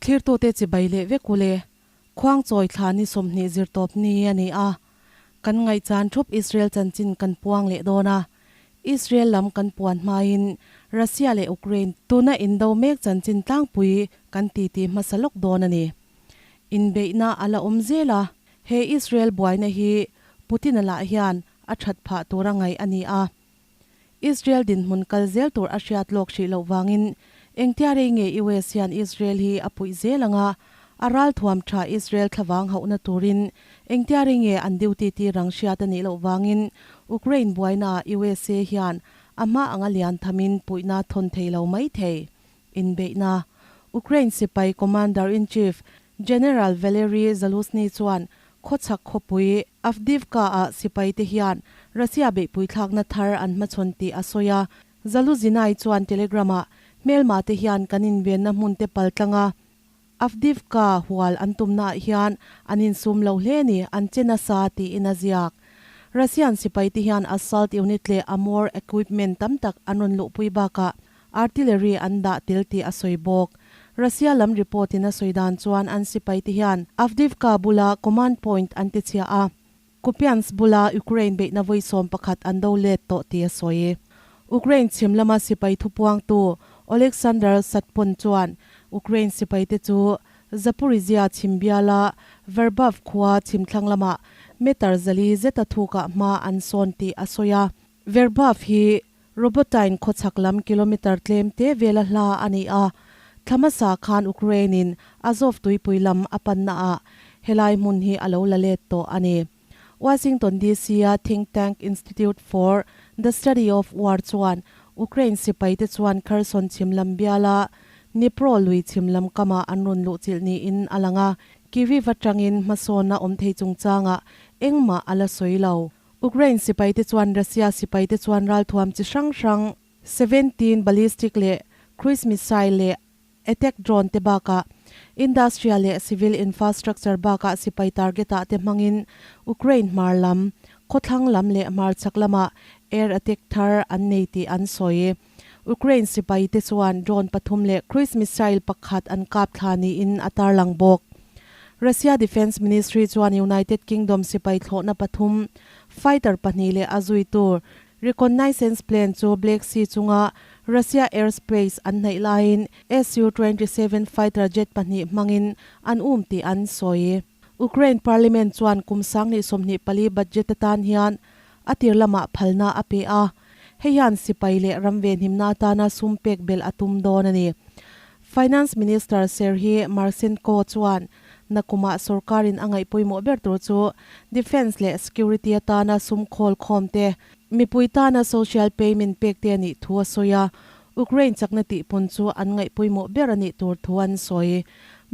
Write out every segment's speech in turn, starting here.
Thlirtute chibai leh vek ule, Khuangchawi thla ni 20 zirtawp ni a ni a, kan ngaihchan thup Israel chanchin kan puang leh dawn a, Israel lam kan puan hmain Russia leh Ukraine tuna indo mek chanchin tlangpui kan titi hmasa lawk dawn a ni. Inbeihna a la awm zel a, he Israel buaina hi Putin-a lah hian a that phah tura ngaih a ni a. Israel dinhmun kal zel tur a hriat lawk hrih loh vangin engtia rei nge US hian Israel hi a puih zel ang a, a ralthuam tha Israel thlavang hauhna turin engtia rei nge an duty tir ang hriat a nih loh vangin Ukraine buainaah USA hian a hma anga lian thamin puihna thawn thei lo mai thei. Inbeihna Ukraine sipai Commander-in-Chief General Valery Zaluzhny chuan Khawchhak khawpui Avdiivka-ah sipaite hian Russia beihpui thlakna thar an hmachhawn tih a sawi a. Zaluzhinai chuan Telegram-ah, Hmelmate hian kan invenna hmunte pal tlanga Avdiivka hual an tumnaah hian an insum lo hle ni, an che nasa tiin a ziak. Russian sipaite hian assault unit leh armour equipment tam tak an rawn luhpui bakah Artillery an dah tel tih a sawi bawk. Russia lam report in a sawi dan chuan an sipai te hian Avdiivka bula command point an ti chhia a, Kupiansk bula Ukraine beihna vawi 11 an do let tawh tih a sawi. Ukraine chhim lama sipai thupuangtu Oleksandr Satpon chuan Ukraine sipai te chu Zaporizhzhia chhim biala Verbov khua chhimthlang lamah meter 400 zeta thukah hma an sawn tih a sawi a. Verbov hi Robotyne khawchhak lam kilometre tlem te vela hla a ni a, thla hmasa khan Ukraine-in Azov tuipui lam a pannaah helai hmun hi a lo la let tawh a ni. Washington DC-a think tank Institute for the Study of War chuan Ukraine sipaite chuan Kherson chhim lam biala Dnipro lui chhim lam kamah an rawn luhchilh niin a lang a, Kyiv atangin hmasawnna awm thei chungchangah engmah a la sawi lo. Ukraine sipaite chuan Russia sipaite chuan ralthuam chi hrang hrang 17 ballistic leh cruise missile leh attack drone te bakah industrial leh civil infrastructure bakah sipai target ah te hmangin Ukraine hmar lam, khawthlang lam leh hmar chhak lamah air attack thar an nei tih an sawi. Ukraine sipaite chuan drone pathum leh cruise missile pakhat an kap thla niin a tarlang bawk. Russia Defence Ministry chuan United Kingdom sipai thlawhna pathum, fighter pahnih leh a zui tur reconnaissance plane chu Black Sea chunga Russia airspace an hnaih laiin Su-27 fighter jet pahnih hmangin an um tih an sawi. Ukraine Parliament chuan kum 2024 budget atan hian a tir lamah phalna a pe a, hei hian sipai leh ram venhimna atana sum pek belh a tum dawn a ni. Finance Minister Serhiy Marchenko chuan nakumah sorkarin a ngaih pawimawh ber tur chu defence leh security atana sum khawl khawm te, mipui tana social payment pek te a nih thu a sawi a, Ukraine chakna tihpun chu an ngaih pawimawh ber a nih tur thu an sawi.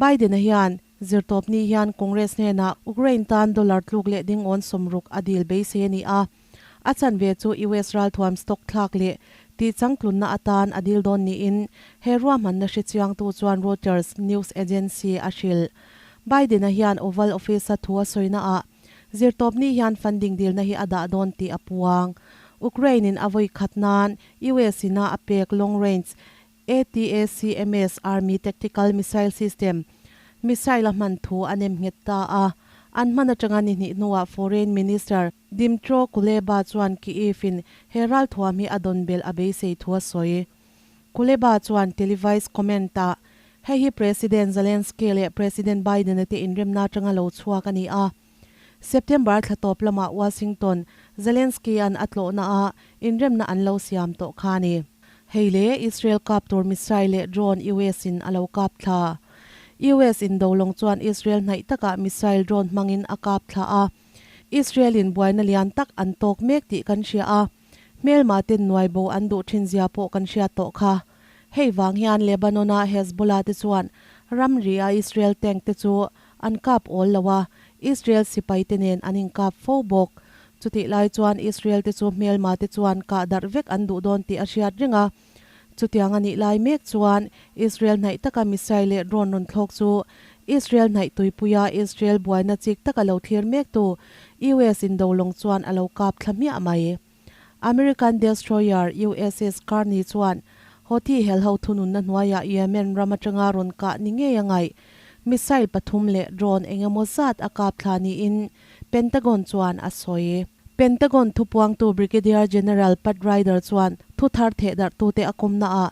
Biden-a hian Zirtawpni hian Congress hnenah Ukraine tan dollar tluk leh dingawn 60 a dil beisei a ni a. A chanve chu US ralthuam stock thlak leh tihchangtlunna atan a dil dawn niin he ruahmanna hrechiangtu chuan Reuters news agency a hrilh. Biden-a hian Oval Office-a thu a sawinaah Zirtawpni hian funding dilna hi a dah dawn tih a puang. Ukraine-in a vawi khat nan US-in a a pek long range ATACMS, Army Tactical Missile System, missile a hman thu a nem nghet ta a. An hman atanga ni hnih hnuah Foreign Minister Dmytro Kuleba chuan Kyiv-in he ralthuam hi a dawn belh a beisei thu a sawi. Kuleba chuan televised comment-ah, Hei hi President Zelensky leh President Biden-a te inremna atanga lo chhuak a ni a. September thla tawp lamah Washington, Zelensky-a'n a tlawhnaah inremna an lo siam tawh kha a ni. Hei le, Israel kap tur missile leh drone US in a lo kap thla. US in dolawng chuan Israel hnaih takah missile drone hmangin a kap thla a. Israel in buaina lian tak an tawk mek tih kan hria a, hmelma ten nuai bo an duh thin zia pawh kan hriat tawh kha. Hei vang hian Lebanon a Hezbollah te chuan ramri a Israel tank te chu an kap awl lo a, Israel sipai te nen an inkap fo bawk. Chutih lai chuan Israel te chu hmelma te chuan kah darh vek an duh dawn tih a hriat reng a. Chutiang a nih lai mek chuan Israel hnaih taka missile leh drone rawn thlawk chu Israel hnaih tuipuia Israel buaina chik taka lo thlir mektu US indolawng chuan a lo kap thla hmiah mai. American destroyer USS Carney chuan Houthi helho thununna hnuaiah Yemen ram atanga rawn kah ni ngei a ngaih. Missile pathum leh drone eng emaw zat a kap thla niin Pentagon chuan a sawi. Pentagon thupuangtu Brigadier General Pat Ryder chuan thu thar thehdarhtute a kawmnaah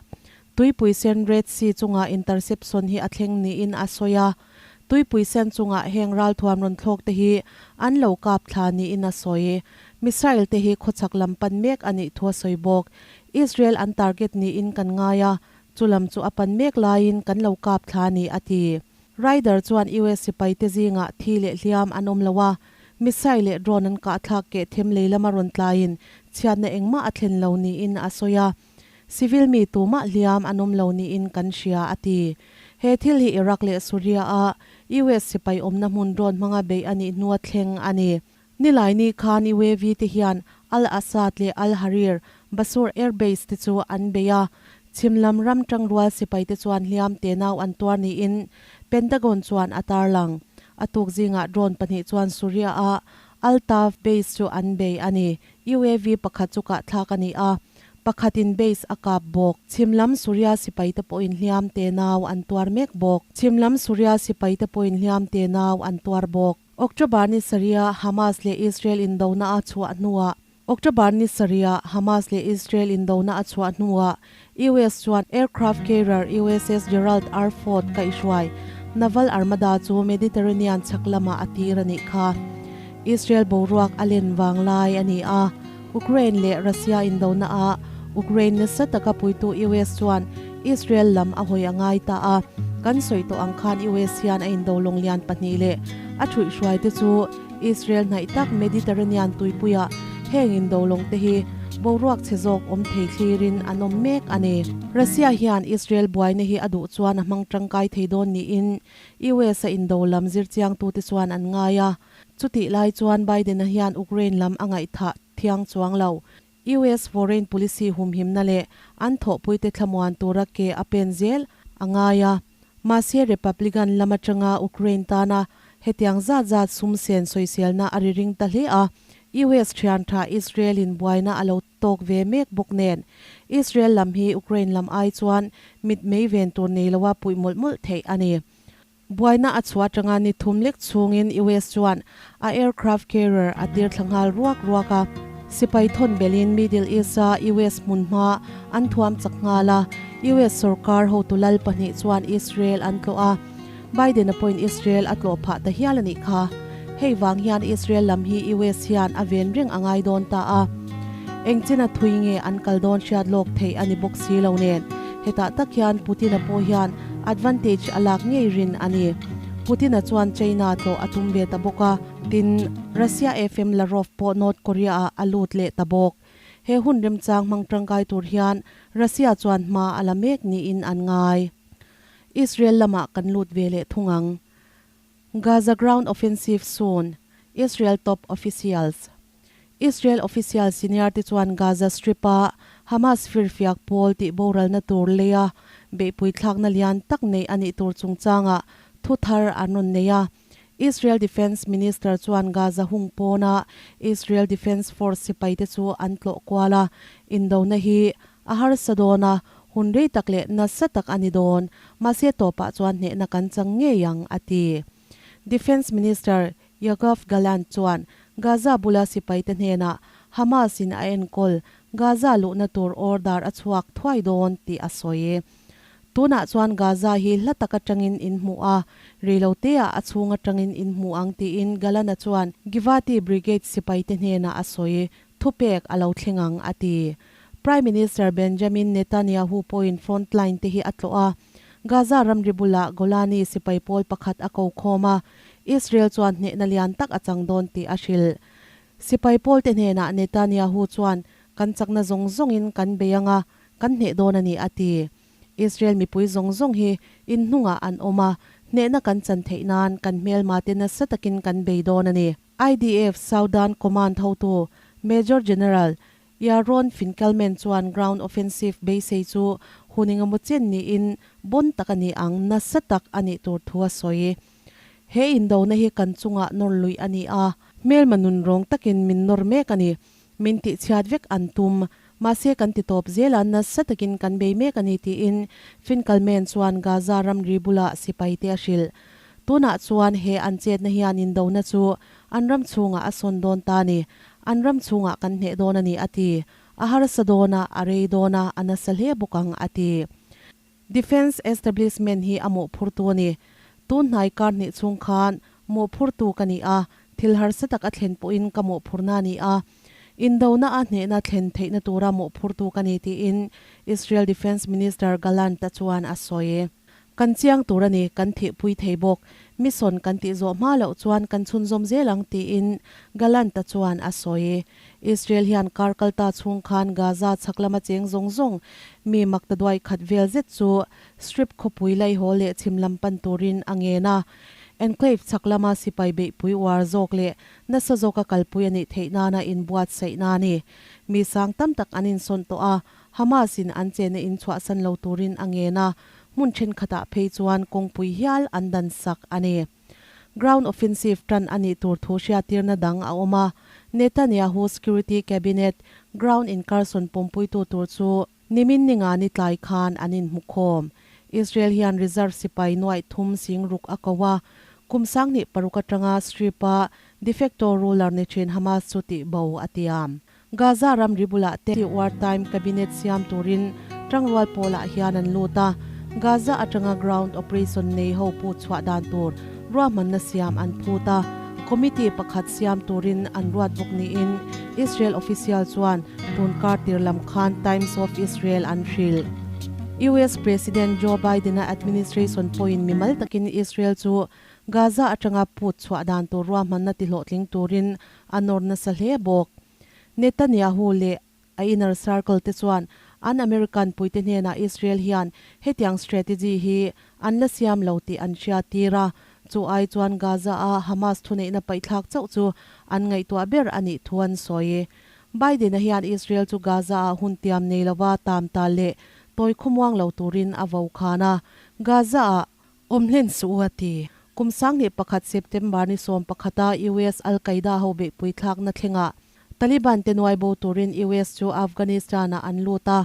Tuipui Sen Red Sea chunga interception hi a thleng niin a sawi a. Tuipui Sen chungah heng ralthuam rawn thlawk te hi an lo kap thla niin a sawi. Missile te hi khawchhak lam pan mek a nih thu a sawi bawk. Israel an target niin kan ngai a, chu lam chu a pan mek laiin kan lo kap thla a ni, a ti. Ryder chuan US sipai te zingah thi leh hliam an awm lo a, missile leh drone an kahthlak keh them lei lama rawn tlaiin chhiatna engmah a thlen lo niin a sawi a. Civil mi tumah hliam an awm lo niin kan hria, a ti. He thil hi Iraq leh Syria-a US sipai awmna hmun drone hmanga beih a nih hnua thleng a ni. Nilaini khan UAV te hian Al Asad leh Al Harir, Basur Air Base te chu an bei a, chhim lam ram tangrual sipai te chuan hliam tenau an tuar niin Pentagon chuan a tarlang. A tuk zingah drone pahnih chuan Suria-a Al Taf base chu an bei a ni. UAV pakhat chu kahthlak a ni a, pakhatin base a kap bawk. Chhim lam Suria sipai te pawhin hliam tenau an tuar mek bawk. Chhim lam Suria sipai te pawhin hliam tenau an tuar bawk. October ni sarih-a Hamas leh Israel indona a chhuah hnuah October ni sarih-a Hamas leh Israel indona a chhuah hnuah US chuan aircraft carrier USS Gerald R. Ford kaihhruai Naval Armada chu Mediterranean chhak lamah a tir a nih kha. Israel boruak a len vang lai a ni a, Ukraine leh Russia indona ah Ukraine nasa taka puitu US chuan Israel lam a hawi a ngai ta a, kan sawi tawh ang khan US hian a indo lawnglian pahnih leh a thuihhruai te chu Israel hnaih tak Mediterranean tuipuiah heng indo lawng te hi boruak chhe zawk awm thei thlirin an awm mek a ni. Russia hian Israel buaina hi a duh chuan a hmang tangkai thei dawn niin US a indo lam zirchiangtute chuan an ngai a. Chutih lai chuan Biden-a hian Ukraine lam a ngaihthah thiang chuang lo. US foreign policy humhimna leh an thawhpuite thlamuan tura ke a pen zel a ngai a. Mahse Republican lam atanga Ukraine tana hetiang zat zat sum sen sawiselna a ri ring ta hle a. US thian tha Israel-in buaina a lo tawk ve mek bawk nen Israel lam hi Ukraine lam ai chuan mitmei ven tur nei loa puih mawlh mawlh theih a ni. Buaina a chhuah atanga ni thum lek chhungin US chuan a aircraft carrier a tir thla nghal ruak ruak a. Sipai thawn belin Middle East-a US hmunhma an thuam chak nghal a. US sorkar hotu lal pahnih chuan Israel an tlawh a. Biden-a pawhin Israel a tlawh phah ta hial a nih kha. Hei vang hian Israel lam hi US hian a ven reng a ngai dawn ta a. Engchina thui nge an kal dawn hriat lawk theih a ni bawk si lo nen. Hetah tak hian Putin-a pawh hian advantage a lak ngei rin a ni. Putin-a chuan China tlawh a tum ve ta bawk a, tin, Russia FM Lavrov pawh North Korea-ah a lut leh ta bawk. He hun remchang hmang tangkai tur hian Russia chuan hma a la mek niin an ngai. Israel lamah kan lut ve leh thung ang. Gaza ground offensive soon, Israel top officials. Israel official senior te chuan Gaza Strip-a Hamas firfiak pawl tih boralna tur leia beihpui thlakna lian tak neih a nih tur chungchangah thu thar an rawn nei a. Israel Defence Minister chuan Gaza hung pawna Israel Defence Force sipaite chu an tlawh kual a, indona hi a harsa dawn a, hun rei tak leh nasa tak a ni dawn, mahse tawpah chuan hnehna kan chang ngei ang, a ti. Defence Minister Yoav Gallant chuan Gaza bula sipaite hnenah Hamas-in a enkawl Gaza luhna tur order a chhuak thuai dawn tih a sawi. Tunah chuan Gaza hi hla tak atangin in hmu a, reiloteah a chhung atangin in hmu ang tiin Gallant-a chuan Givati Brigade sipaite hnenah a sawi. Thupek a lo thleng ang, a ti. Prime Minister Benjamin Netanyahu pawhin front line te hi a tlawh a, Gaza ramri bulah Golani sipai pawl pakhat a ko khawm a, Israel chuan hnehna lian tak a chang dawn tih a hrilh. Sipai pawlte hnenah Netanyahu chuan kan chakna zawng zawngin kan bei ang a, kan hneh dawn a ni a ti. Israel mipui zawng zawng hi inhnungah an awm a, hnehna kan chan theih nan kan hmelmate nasa takin kan bei dawn a ni. IDF Southern Command hotu Major General Yaron Finkelman chuan ground offensive beisei chu hun engemaw chen niin bon tak a ni ang, nasa tak a nih tur thu a sawi. He indona hi kan chungah nawr luih a ni a, hmelma nunrawng takin min nawr mek a ni. Min tihchhiat vek an tum. Mahse kan ti tawp zel a, nasa takin kan bei mek a ni tiin Finkelman chuan Gaza ramri bulah sipaite a hrilh. Tunah chuan he an chetna hian indona chu an ram chhungah a sawn dawn ta a ni. An ram chhungah kan hneh dawn a ni a ti. A harsa dawn a, a rei dawn a, a nasa hle bawk ang a ti. Defence establishment hi a mawhphurtu a ni. Tun hnai kar hnih chhung khan mawhphurtu ka ni a, thil harsa tak a thlen pawhin ka mawhphurna a ni a. Indona a hnehna thlen theihna tura mawhphurtu ka ni tiin Israel Defence Minister Gallant-a chuan a sawi. Kan chiang tur a ni, kan thihpui thei bawk. Mission kan tih zawh hma loh chuan kan chhunzawm zel ang tiin Gallant-a chuan a sawi. Israel hian kar kalta chhung khan Gaza chhak lama cheng zawng zawng mi maktaduai khat vel zet chu Strip khawpui laihaw leh chhim lam pan turin a ngen a. Enclave chhak lama sipai beihpui uar zawk leh nasa zawka kalpui a nih theih nana inbuatsaihna a ni. Mi sang tam tak an insawn tawh a, Hamas-in an chenna in chhuahsan lo turin a ngen a, hmun thenkhatah phei chuan kawngpui hial an dan sak a ni. Ground offensive tan a nih tur thu hriattirna dang a awm a, Netanyahu security cabinet ground incursion pawmpuitu tur chu nimin ninga ni tlai khan an inhmukhawm. Israel hian reserve sipai nuaih thum sing ruk a ko a, kum 2006 atanga Strip-a de facto ruler ni thin Hamas chu tihbo a tiam. Gaza ramri bulah te wartime cabinet siam turin tangrual pawlah hian an lut a, Gaza atanga ground operation nei ho put chhuah dan tur ruahmanna siam an phut a, committee pakhat siam turin an ruat bawk niin Israel official chuan tun kar tir lam khan Times of Israel an hrilh. US President Joe Biden-a administration pawhin mimal takin Israel chu Gaza atanga put chhuah dan tur ruahmanna tihlawhtling turin a nawr nasa hle bawk. Netanyahu leh a inner circle te chuan an American puite hnenah Israel hian hetiang strategy hi an la siam lo tih an hriattir a, chu ai chuan Gaza-a Hamas thuneihna paihthlak chauh chu an ngaihtuah ber a nih thu an sawi. Biden-a hian Israel chu Gaza-ah hun tiam nei lova tam tal leh tawi khawmuang lo turin a vokhan a, Gaza-ah Awm hlen suh u a ti. Kum 2001 September ni 11 a US Al Qaeda ho beihpui thlakna thlengah Taliban te nuai bo turin US chu Afghanistan ah an lut a.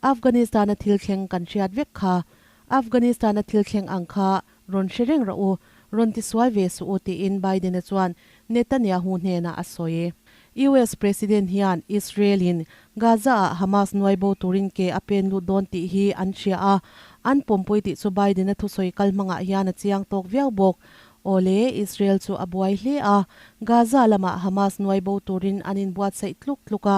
Afghanistan a thil thleng kan hriat vek kha. Afghanistan a thil thleng ang kha rawn hre reng rawh u, rawn ti sual ve suh u tiin Biden-a chuan Netanyahu hnenah a sawi. US President hian Israel in Gaza ah Hamas nuai bo turin ke a pen lut dawn tih hi an hria a, an pawmpui tih chu Biden-a thusawi kal hmangah hian a chiang tawk viau bawk. Awle, Israel chu a buai hle a, Gaza lamah Hamas nuai bo turin an inbuatsaih tluk tluk a,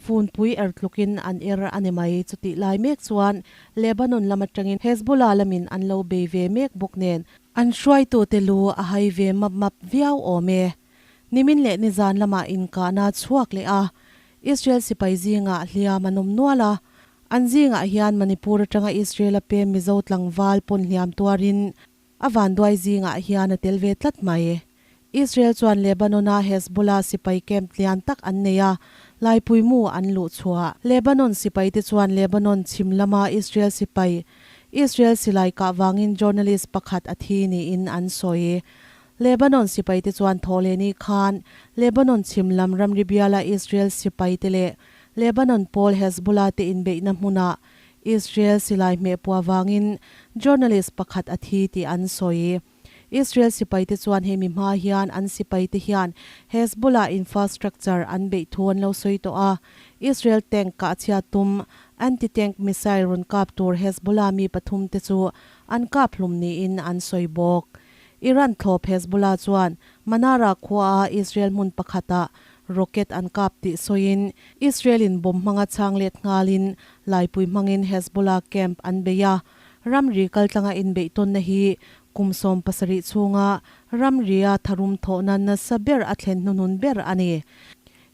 funpui er tlukin an er a ni mai. Chutih lai mek chuan Lebanon lam atangin Hezbollah lamin an lo bei ve mek bawk nen, an hruaitute lu a hai ve map map viau awm e. Nimin leh nizan lamah inkahna chhuak leh a, Israel sipai zingah hliam an awm nual a. An zingah hian Manipur atanga Israel a pem Mizo tlangval pawn hliam tuarin a vanduai zingah hian a tel ve tlat mai. Israel chuan Lebanon-a Hezbollah sipai camp lian tak an nei a, laipui mu an luh chhuah. Lebanon sipaite chuan Lebanon chhim lama Israel sipai Israel silai kah vangin journalist pakhat a thi niin an sawi. Lebanon sipaite chuan thawhlehni khan Lebanon chhim lam ramri biala Israel sipaite leh Lebanon pawl Hezbollah te inbeihna hmunah Israel silai hmehpuah vangin journalist pakhat a thi tih an sawi. Israel sipaite chuan hemi hma hian an sipaite hian Hezbollah infrastructure an beih thu an lo sawi tawh a, Israel tank kah chhiat tum anti-tank missile rawn kap tur Hezbollah mi pathum te chu an kap hlum niin an sawi bawk. Iran thlawp Hezbollah chuan Manara khuaa Israel hmun pakhatah rocket an kap tih sawiin Israel-in bomb hmanga chhang let nghalin laipui hmangin Hezbollah camp an bei a. Ramri kaltlanga inbeihtawnna hi kum 70 chhunga ramria tharum thawhna nasa ber a thlen hnuhnun ber a ni.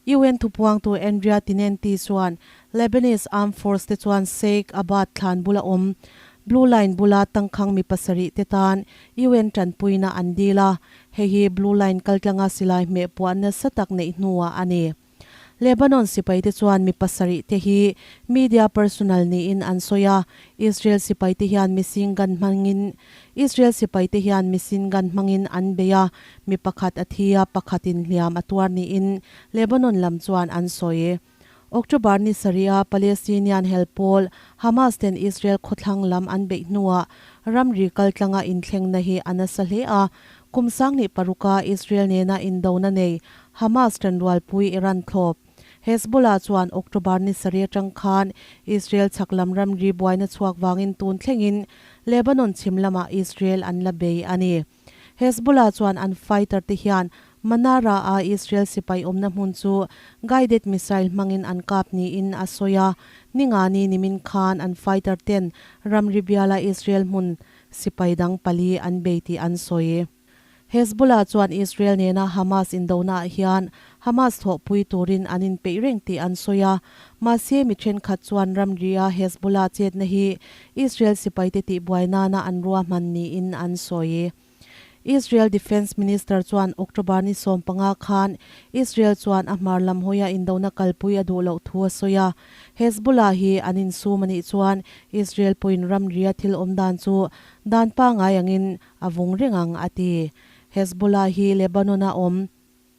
UN thupuangtu Andrea Tinenti chuan Lebanese Armed Force te chuan Sheikh Abad thlan bula awm Blue Line bula tangkhang mi pasarih te tan UN tanpuina an dil a, hei hi Blue Line kaltlanga silai hmeh puah nasa tak neih hnuah a ni. Lebanon sipai te chuan mi pasarih te hi media personal niin an sawi a, Israel sipai te hian missing gun hmangin Israel sipai te hian missing gun hmangin an bei a, Mi pakhat a thi a, pakhatin hliam a tuar niin Lebanon lam chuan an sawi. October ni sarih a Palestinian hel pawl Hamas ten Israel khawthlang lam an beih hnuah ramri kaltlanga inthlengna hi a nasa hle a, kum 2006 a Israel nena indona nei Hamas tanrualpui Iran thlawp Hezbollah chuan October ni sarih atang khan Israel chhak lam ramri buaina chhuak vangin tun thlengin Lebanon chhim lamah Israel an la bei a ni. Hezbollah chuan an fighter te hian Manara a Israel sipai awmna hmun chu guided missile hmangin an kap niin a sawi a, ningani nimin khan an fighter ten ramri biala Israel hmun sipai dang pali an bei tih an sawi. Hezbollah chuan Israel nena Hamas indonaah hian Hamas thawhpui turin an inpeih reng tih an sawi a, mahse mi thenkhat chuan ramria Hezbollah chetna hi Israel sipaite tihbuai nana an ruahman niin an sawi. Israel Defence Minister chuan October ni 15 khan Israel chuan a hmar lam hawia indona kalpui a duh loh thu a sawi a, Hezbollah hi an insum a nih chuan Israel pawhin ramria thil awm dan chu dan pangai angin a vung reng ang, a ti. Hezbollah hi Lebanon-a awm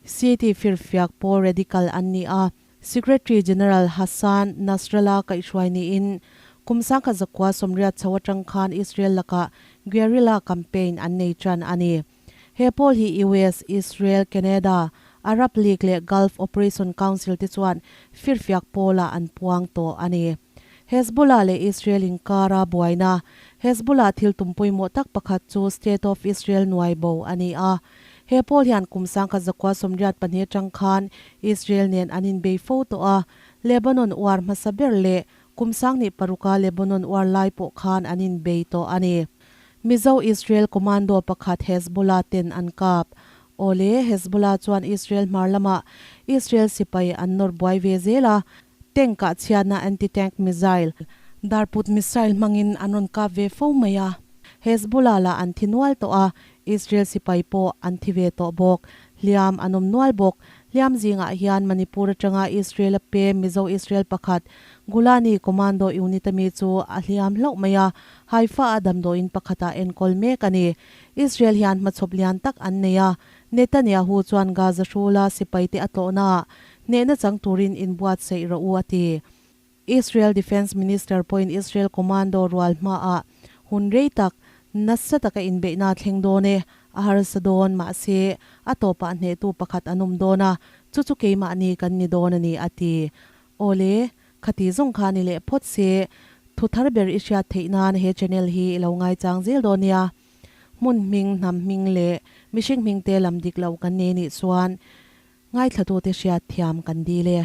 City firfiak pawl radical an ni a, Secretary General Hassan Nasrallah kaihhruai niin kum 1980 chho atang khan Israel lakah guerrilla campaign an nei tan a ni. He pawl hi US, Israel, Canada, Arab League leh Gulf Operation Council te chuan firfiak pawlah an puang tawh a ni. Hezbollah leh Israel inkara buaina, Hezbollah thil tum pawimawh tak pakhat chu State of Israel nuai bo a ni a. He pawl hian kum 1982 atang khan Israel nen an inbei fo tawh a, Lebanon uar hmasa ber leh kum 2006 a Lebanon uar lai pawh khan an inbei tawh a ni. Mizo Israel commando pakhat Hezbollah ten an kap. Awle, Hezbollah chuan Israel hmar lamah Israel sipai an nawr buai ve zel a, Tank ah chhiatna anti-tank missile, darput missile hmangin an rawn kap ve fo mai a. Hezbollah lah an thi nual tawh a, Israel sipai pawh an thi ve tawh bawk. Hliam an awm nual bawk. Hliam zingah hian Manipur atanga Israel a pem Mizo Israel pakhat Golani Commando unit ami chu a hliam hlauh mai a, Haifa a damdawiin pakhatah enkawl mek a ni. Israel hian hmachhawp lian tak an nei a, Netanyahu chuan Gaza hrula sipaite a tlawhnaah hnehna chang turin inbuatsaih rawh u a ti. Israel Defence Minister pawhin Israel commando rual hmaah hun rei tak nasa taka inbeihna a thleng dawn e, a harsa dawn, mahse a tawpah hnehtu pakhat an awm dawn a, chu chu keimahni kan ni dawn a ni a ti. Awle, khati zawng kha ni leh phawt se, thu thar ber i hriat theih nan he channel hi i lo ngaichang zel dawn nia. Hmun hming, hnam hming leh mihring hming te lam dik loh kan nei nih chuan ngaithlatute hriat thiam kan dil e.